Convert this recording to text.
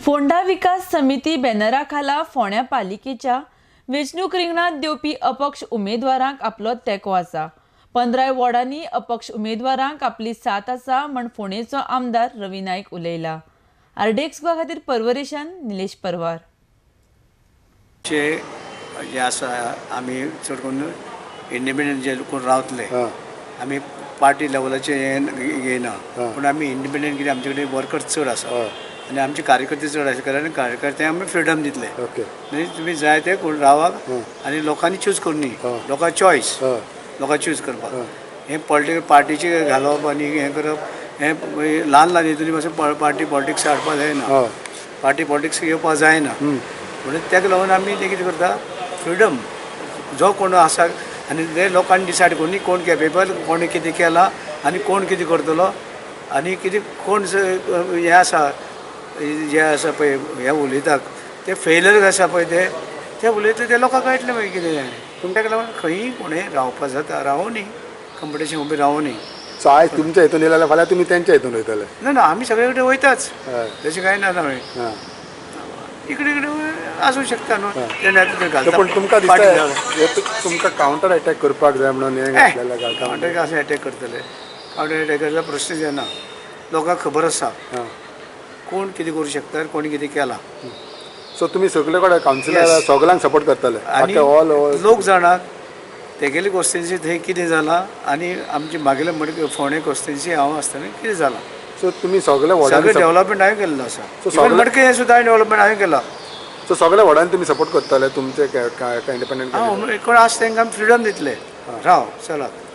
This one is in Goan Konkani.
फोंडा विकास समिती बॅनरा खाला फोंड्या पालिकेच्या वेंचणूक रिंगणांत देंवपी अपक्ष उमेदवारांक आपलो तेंको आसा. 15 वॉर्डांनी अपक्ष उमेदवारांक आपली साथ आसा म्हण फोंडेचो आमदार रवी नायक उलयला. आरडीएक्स गोवा खातीर परवरेशान निलेश परवार. जे आसा आमी चड करून इंडिपेंडंट जे कोण रावतले, आमी पार्टी लेवलाचे हें घेयना, पूण आमी इंडिपेंडंट कितें आमचे कडेन वर्कर्स चड आसा आनी आमचे कार्यकर्ते चड आसा, कारण कार्यकर्ते आमी फ्रिडम दितले. म्हणजे तुमी जाय ते कोण रावाक आनी लोकांनी चूज करूं, लोकां चॉयस, लोकां चूज करपाक. हें पॉलिटिकल पार्टीचे घालप आनी हें करप हें ल्हान ल्हान हितून पासून पार्टी पॉलिटिक्स हाडपाक जायना, पार्टी पॉलिटिक्स येवपाक जायना. म्हणून ताका लागून आमी तें कितें करता, फ्रिडम जो कोण आसा आनी ते लोकांनी डिसायड करूं कोण केपेबल, कोण कितें केलां आनी कोण कितें करतलो आनी कितें कोण हें आसा जे आसा पळय हे उलयतात ते फेलियर आसा पळय ते उलयता ते लोकांक कळटलें मागीर कितें जालें. पूण ताका लागून खंयी कोणें रावपा जाता, रावोनी कंपिटिशन उबें रावोनी. सो आयज तुमच्या हितून येयले जाल्यार फाल्यां तुमी तेंच्या हितून वयतले? ना ना, आमी सगळे कडेन वयताच, तशें कांय ना. इकडे इकडे आसूं शकता न्हू. पूण तुमकां दिसता तुमकां कावंटर अटॅक करपाक जाय म्हणून हें घातलेलें? कावंटर कशें अटॅक करतले? कावंटर अटॅक करतले प्रश्नच येना. लोकांक खबर आसा कोण कितें करूं शकता, कोण कितें केलां. सो तुमी सगळे कडेन कावन्सिलर सगळ्यांक सपोर्ट करतले आनी लोक जाणात तेगेले कॉन्स्टिट्युएन्सी थंय कितें जालां आनी आमचे मागेले मडगांव फोंडें कॉन्स्टिट्युएन्सी हांव आसतना कितें जालां. सो तुमी सगळे सगळें डेव्हलपमेंट हांवें केल्लो आसा, मडकय सुद्दां डेव्हलपमेंट हांवें केलां. सो सगळे वॉर्डान तुमी सपोर्ट करतले तुमचे इंडिपेंडंट? कोण आसा तांकां आमी फ्रिडम दितले, राव चलात.